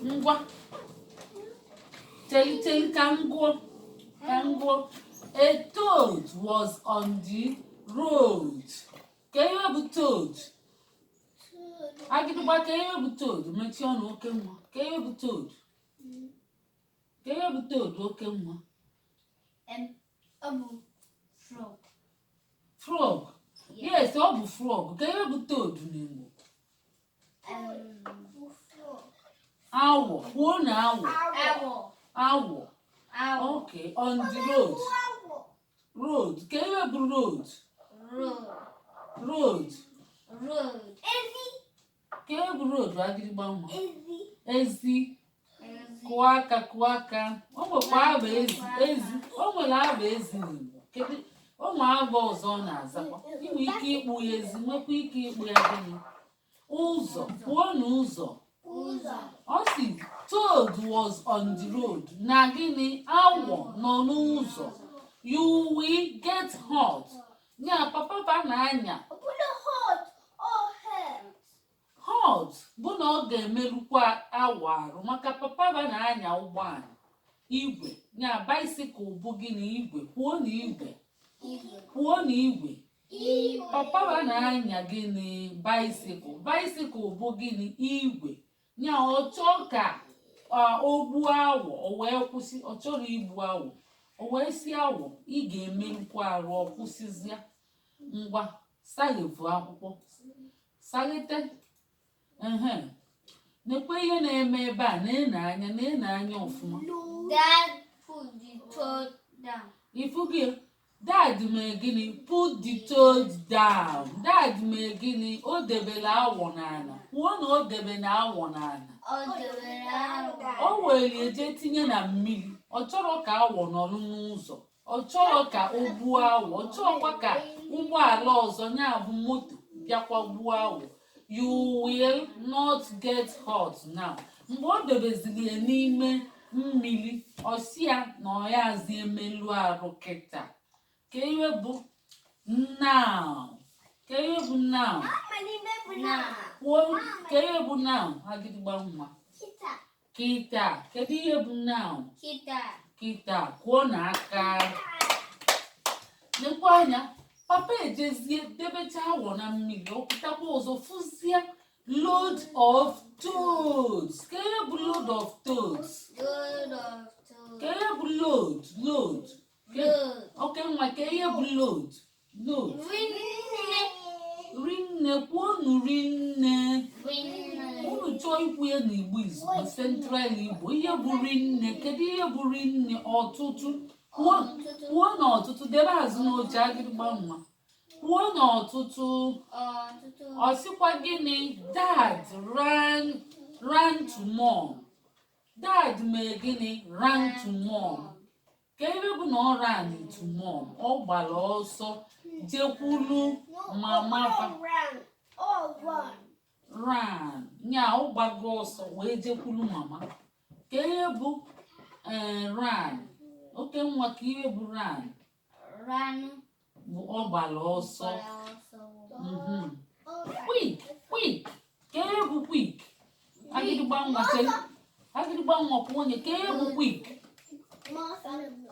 Ngwa, cheli, cheli, ka m gụọ, ka m gụọ. A toad was on the road. Ka ihe bụ toad? Agịdịgba, ka ihe bụ toad? Mechie ọnụ, oke nwa. Ka ihe bụ toad? Ka ihe bụ toad, oke nwa? Ọ bụ frog. Frog, yes, ọ bụ frog. Ka ihe bụ toad n'Igbo? Awọ. Kwuo na awọ. Awọ. Awọ. Awọ. Okay, on the road. Road, ka ihe bụ road? Road. Road. Road. Ka ihe bụ road, agịdịgba nwa? Ezi. Kụọ aka, kụọ aka. O nwekwa aba ezi, ezi. O nwere aba ezi n'Igbo. Kedu o nwe aba ọzọ ọ na-azakwa? Inwe ike ịkpụ ya ezi, nwekwa ike ịkpụ ya gịnị? Ụzọ. Kwuo na ụzọ. Ụzọ. Ọ sị toad was on the road, na gịnị? Awọ nọ n'ụzọ. You will get hurt. Ya papa ba na-anya. Hurt bụ na ọ ga-emerụkwa awọ arụ, maka papa ba na-anya ụgbọala igwe, ya bicycle bụ gịnị? Igwe. Kwuo na igwe. Igwe. Kwuo na igwe. Papa ba na-anya gịnị? Bicycle. Bicycle bụ gịnị? Igwe. Ya ọ chọọ ka o gbuo awọ, o wee kwụsị. Ọ chọrọ igbu awọ, o wee si awọ, ị ga-emerụkwa arụ. Ọ kwụsịzịa. Ngwa, saghefu akwụkwọ, saghete. Ehe, nekwe ihe na-eme ebe a. Na-ene anya, na-ene anya ọfụma. Dad put the toad down. Ifugi dad mee gịnị? Put the toad down. Dad mee gịnị? O debere awọ n'ala. Kwuo na o debe na awọ n'ala. Ọ debere awọ. O were eje tinye na mmiri. Ọ chọrọ ka awọ nọrọ n'ụzọ, ọ chọrọ ka o gbuo awọ, ọ chọrọkwa ka ụgbọala ọzọ, ya bụ moto, bịakwa gbuo awọ. You will not get hurt now. Mgbe o debeziri ya n'ime mmiri, ọ sị ya na ọ ya azi emelu arụ kịta. Ka ihe bụ now? Ka ihe bụ now? Now. Kwuo ka ihe bụ now, agịdịgba nwa. Kịta. Kedu ihe bụ now? Kita. Kịta. Kwuo na aka. Lekwa anya, papa ejezie debecha awọ na mmiri. Ọ pụtakwa ọzọ, fụzie load of toads. Ka ihe bụ load of toads? Load of toad. Ka ihe bụ load? Load. Load. Oke nwa, ka ihe bụ load? Load. Rinne. Rinne. Kwuonu rinne. Rinne. Unu chọọ ikwu ya n'Igbo izugbe, Central Igbo, ihe bụ rinne. Kedu ihe bụ rinne? Ọtụtụ. Kwuo. Ọtụtụ. Kwuo na ọtụtụ. Debe azụ n'oche, agịrịgba nwa. Kwuo na ọtụtụ. Ọtụtụ. Ọ sịkwa gịnị? Dad ran, ran to mom. Dad mee gịnị? Ran to mom. Ka ebe bụ na ọ ran to mom, ọ gbara ọsọ jekwulu mama fa. Ran nya ọ gbago ọsọ wee jekwulu mama. Ka ihe bụ ran, oke nwa? Ka ihe bụ ran? Run. Bụ ọ gbara ọsọ. Gbara ọsọ. Quick, quick. Ka ihe bụ quick, agịdịgba nwa? Chere, agịdịgba nwa, kwuo onye. Ka ihe bụ quick?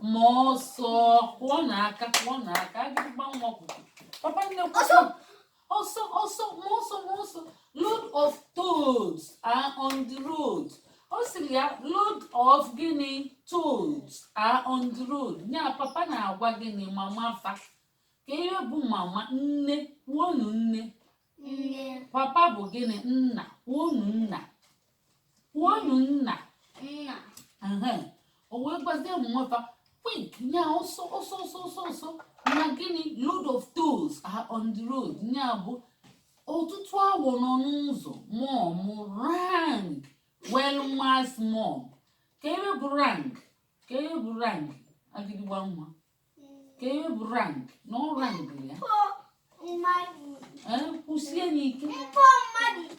Ma ọsọ. Kwụọ n'aka, kwụọ n'aka. Agịdịgba nwa kwuru papa nnekwu ọsọ, ọsọ, ma ọsọ, ma ọsọ. Load of toads are on the road. Ọ sịrị ya load of gịnị? Toads are on the road. Nya papa na-agwa gịnị? Mama fa. Ka ihe bụ mama? Nne. Kwuonu nne. Nne. Papa bụ gịnị? Nna. Kwuonu nna, kwuonu nna. Nna. Ehe. O wee gwazie mmafa quick, nya ọsọ, ọsọ, ọsọ, ọsọ, ọsọ, na gịnị? Load of toads are on the road, nya bụ ọtụtụ awọ nọ n'ụzọ. Mom rang Welma's mom. Ka ebe bụ rang? Ka ebe bụ rang, agịdịgba nwa? Ka ebe bụ rang? Na ọ rang ya. Ee, kwụsie n'ike.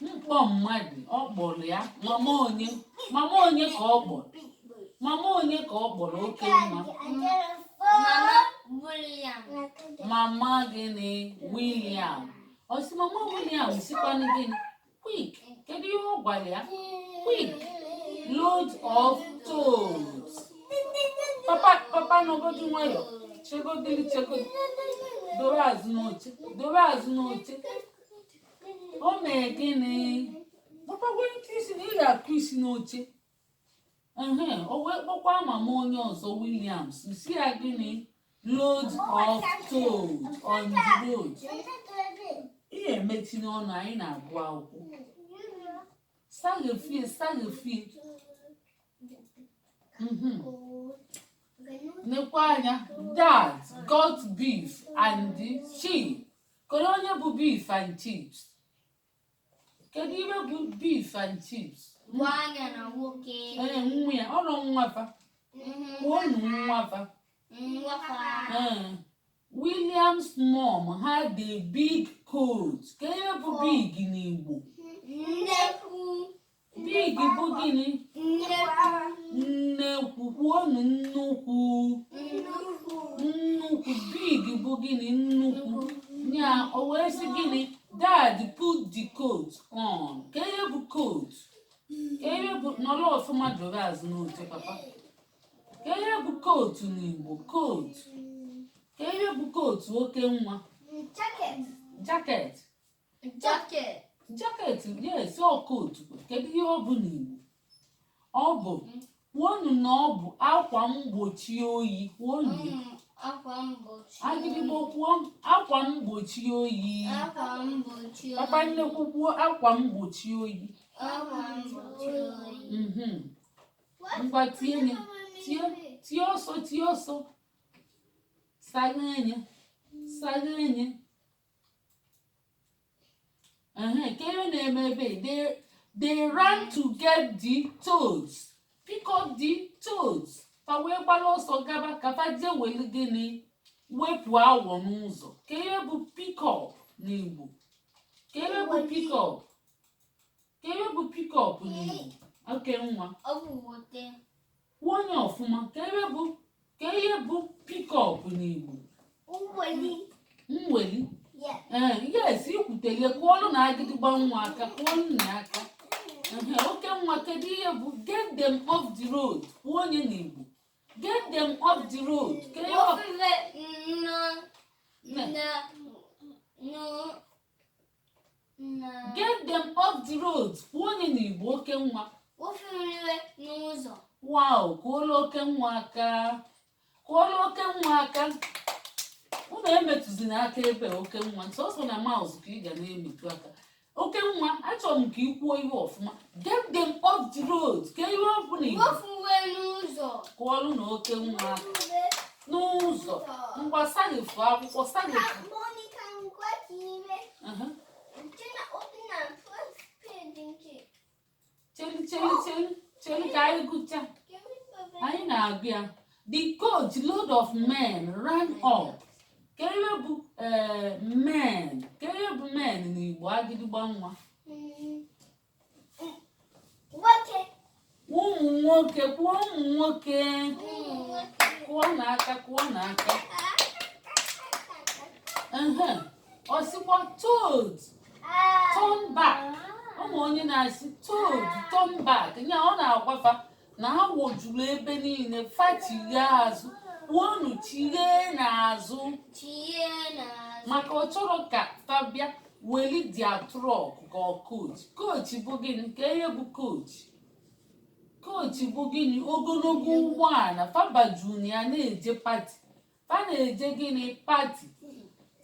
Mkpọ mmadụ. Ọ kpọrọ ya mama onye? Mama onye ka ọ kpọrọ? Mama onye ka ọ kpọrọ, oke nwa? Mama William. Mama gịnị? William. Ọ sị mama William sikwanụ gịnị? Quick. Kedu ihe ọ gwara ya? Quick. Load of toads. Papa, papa, nọgodi nwayọ. Chegodili, chegodi. Dobe azụ n'oche, dobe azụ n'oche. O mee gịnị? Papa, welite isi na ị ga-akụ isi n'oche. Ehe, o wee kpọkwa mama onye ọzọ, Williams, si ya gịnị? Load of toad on the road. Ihe emechi n'ọnụ, anyị na-agụ akwụkwọ. Saghefie, saghefie. Nekwa anya. Dad got beef and chips. Kedu onye bụ beef and chips? Kedu ihe bụ beef and chips? Nwanyị na nwoke. Ee, nwa ya, ọrụ nwa fa. Kwuonu nwa fa. Nwafa. Ee. William's mom had a big coat. Ka ihe bụ big n'Igbo? Nnekwu. Big bụ gịnị? Nnekwu. Nnekwu. Kwuonu nnukwu. Nnukwu. Nnukwu. Big bụ gịnị? Nnukwu. Nya o wee sị gịnị? Dad put the coat on. Ka ihe bụ coat? Ka ihe bụ? Nọrọ ọfụma, dobe azụ n'oche, papa. Ka ihe bụ coat n'Igbo? Coat, ka ihe bụ coat, oke nwa? Jacket. Jacket. Jacket. Jacket, yes, ọ coat. Kedu ihe ọ bụ n'Igbo? Ọ bụ, kwuonu na ọ bụ akwa mgbochi oyi. Kwuonu ya. Akwa mgbochi. Agịdịgbo, kwuo akwa mgbochi oyi. Akwa mgbochi. Papa nnekwu, kwuo akwa mgbochi oyi. Akwa mgbochi oyi. Ngwa, tie nye, tie, tie ọsọ, tie ọsọ. Saghe nye, saghe nye. Ehe, ka ihe na-eme ebe? They ran to get the toads, pick up the toads. Fa wee gbara ọsọ gaba ka fa jee welu gịnị? Wepụ awọ n'ụzọ. Ka ihe bụ pick up n'Igbo? Ka ihe bụ pick up? Ka ihe bụ pick up n'Igbo, oke nwa? Ọ bụ wote. Kwuo onye ọfụma. Ka ihe bụ pick up n'Igbo? Nweli. Mweli. Yeah. Ee, yes, ikwutelie. Kụọlụ na agịdịgba nwa aka, kụọlụ na aka. Ehe, oke nwa, kedu ihe bụ get them off the road? Kwuo onye n'Igbo, get them off the road. Ka ihe Ofufe nọ Ne. na nọ na. Get them off the road. Kwuo onye n'Igbo, oke nwa. Ofufe n'ụzọ. Wow, kụọlụ oke nwa aka, kụọlụ oke nwa aka. Unu emetụzina aka ebe, oke nwa. Sọsọ na mouse ka ị ga na-emetụ aka. Oke nwa, achọrọ m ka ị kwuo ihe ọfụma. Get them off the road, ka ihe ọ bụ n'Igbo? Ofufe n'ụzọ. Kụọlụ na oke nwa aka n'ụzọ. Ngwa, saghefu akwụkwọ, saghefu. Monica, ngwa tinyere. Jenna, open and press page nke. Cheli, cheli, cheli, cheli ka anyị gụcha. Anyị na-agụ ya. The coach load of men ran up. Ka ihe bụ men? Ka ihe bụ men n'Igbo, agịdịgba nwa? Nwoke. Ụmụ nwoke. Kwuo ụmụ nwoke. Ụmụ nwoke. Kụọ n'aka, kụọ n'aka. Ehe, ọ sịkwa toad turn back. Ụmụ onye na-asị toad turn back nya, ọ na-agwafa na ha wojuru ebe niile. Fa chighe azụ. Kwuonu chighe n'azụ. Chie n'azụ. Maka ọ chọrọ ka fa bịa weli their truck ka ọ coach. Coach bụ gịnị? Ka ihe bụ coach? Coach bụ gịnị? Ogologo ụgbọala fabajunu ya na-eje party. Fa na-eje gịnị? Party.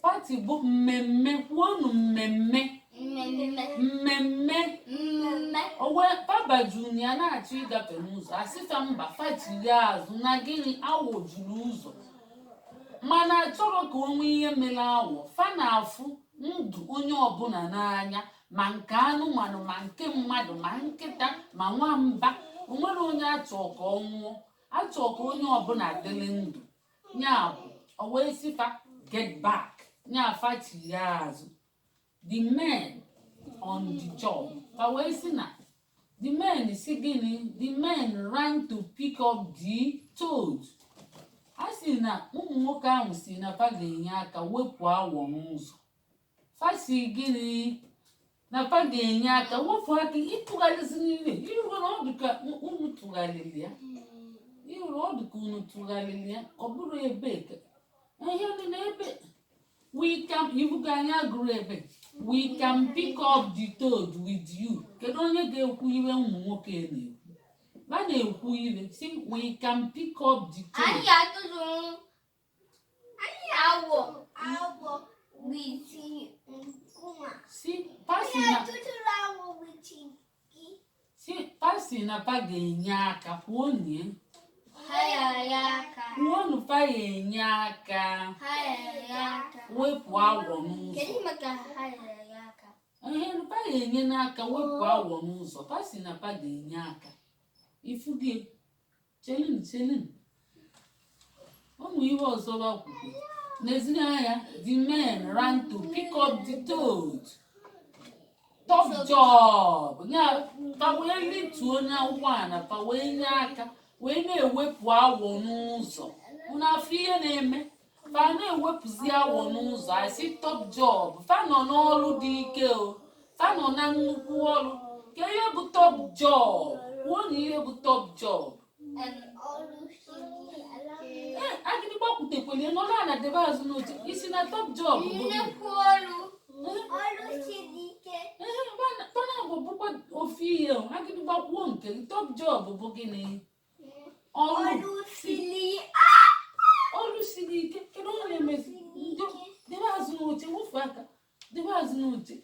Party bụ mmemme. Kwuonu mmemme. Mmemme. Mmemme. Mmemme. Owe fabajunu ya na-achọ ịgafe n'ụzọ, asịfa mba, fachiri azụ na gịnị? Awọ juru ụzọ. Mana achọrọ ka o nwee ihe mere awọ. Fa na-afụ ndụ onye ọbụla n'anya, ma nke anụmanụ, ma nke mmadụ, ma nkịta, ma nwamba. O nwere onye achọ ka ọ nwụọ, achọ ka onye ọbụla dịrị ndụ. Ya bụ o wee sịfa get back, nya fachiri azụ. The men on the job, fa wee sị na the men si gịnị? The men ran to pick up the toad. A sị na ụmụ nwoke ahụ si na fa ga-enye aka wepụ awọ n'ụzọ. Fa si gịnị? Na fa ga-enye aka wepụ aka. Ịtụgharịzi niile irugo na ọ dị ka ụgbọ. Tụgharịrị ya. Ịhụrụ, ọ dị ka unu tụgharịrị ya. Ọ bụrụ ebe ka ihe dị n'ebe "we can". Ibugo anyị agụrụ ebe "We can pick up the toad with you". Kedu onye ga-ekwu ihe ụmụ nwoke na-ekwu? Ba na-ekwu ihe si "We can pick up the toad". Anyị ga-atụtụ awọ. Awọ with nkume. Si pasi Anyị na atụtụrụ awọ with gị. Si pasi na pa ga-enye aka. Kwuo nie. Ha ya aka. Kwuonu, pa ga-enye aka. Ha ya aka. Wepụ awọ n'ụzọ. Kedu maka ha ya aka? Ihe pa ga-enye n'aka wepụ awọ n'ụzọ. Pa si na pa ga-enye aka. Ifu gị, chelin, chelin, ụmụ ihe ọzọ bakwukwe n'ezinanya anya. The men ran to pick up the toad. Top job ya. Pa wee lituo na ụgbọala, pa wee nye aka wee na-ewepụ awọ n'ụzọ. Unu afọ ihe na-eme? Fa na-ewepụzi awọ n'ụzọ, asị top job. Fa nọ n'ọrụ dị ike o, fa nọ na nnukwu ọrụ. Ka ihe bụ top job? Kwuo na ihe bụ top job. Ọrụ siri ala. Ee, agịdịgba kwutekwele nọrọ ala, debe azụ n'oche. Isi na top job bụ gịnị? Nnukwu ọrụ. Ọrụ siri ike. Ee, bana bụ bụkwa ofu ihe o. Agịdịgba, kwuo nke gị. Top job bụ gịnị? Ọrụ. Ọrụ siri Ọrụ siri ike. Kedu onye na-emezi ndị debe azụ n'oche? Wụfu aka, debe azụ n'oche.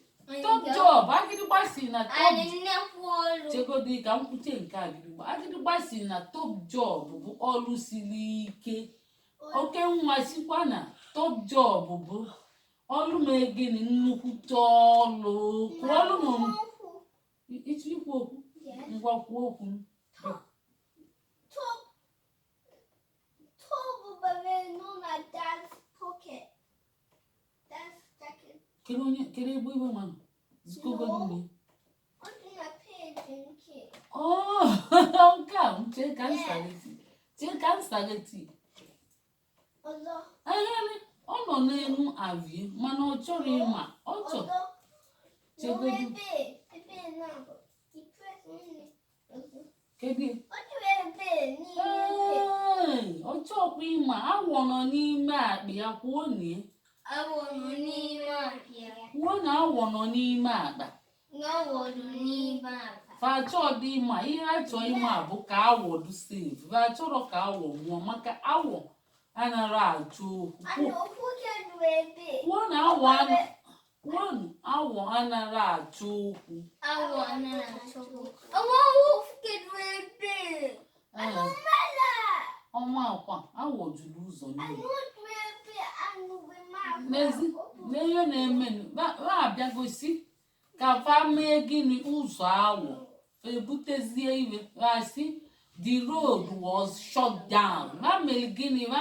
Top job, agịdịgba si na top Anyị nnukwu ọrụ. Chegodi ka m kwuche nke agịdịgba. Agịdịgba si na top job bụ ọrụ siri ike. Oke nwa sikwa na top job bụ ọrụ mee gịnị? Nnukwute ọrụ. Kwuo ọrụ na ịchọ ikwu okwu. Ngwa, kwuo okwu. Top top bara nọ na dad's pocket. Dad's jacket. Kedu onye, kedu ebe iwe nwa nọ? Zikogodu nne. Ọ dị na page nke. Oh, nke a m chee ka m sageti, chee ka m sageti. Ọzọ. Ahịrị ọ nọ n'elu avie, mana ọ chọrọ ịma ọ chọ. Ọzọ. Chegodu. Ebe ebe na i press nne. Ọzọ. Kedu? Ọ dị ebe n'ime ebe. Ee, ọ chọkwa ịma awọ nọ n'ime akpa ya. Kwuo nie. Awọ nọ n'ime akpa. Kwuo na awọ nọ n'ime akpa. Awọ nọ n'ime akpa. Fa chọọ dị ịma ihe a chọọ ịma bụ ka awọ dị safe. Fa chọrọ ka awọ nwụọ, maka awọ anara achọ okwu. Ana okwu kedu ebe. Kwuo na awọ kwuo na awọ anara achọ okwu. Awọ anaghị achọ okwu. Awọ kedu ebe? Ee, Mala. ọnwa akwa awọ juru ụzọ niile. Anụ dị ebe anụ we ma. N'ezi n'ihe na-eme, va abịagosi ka fa mee gịnị? Ụzọ awọ. Fa ebutezie iwe, va sị the road was shut down. Va mere gịnị? Va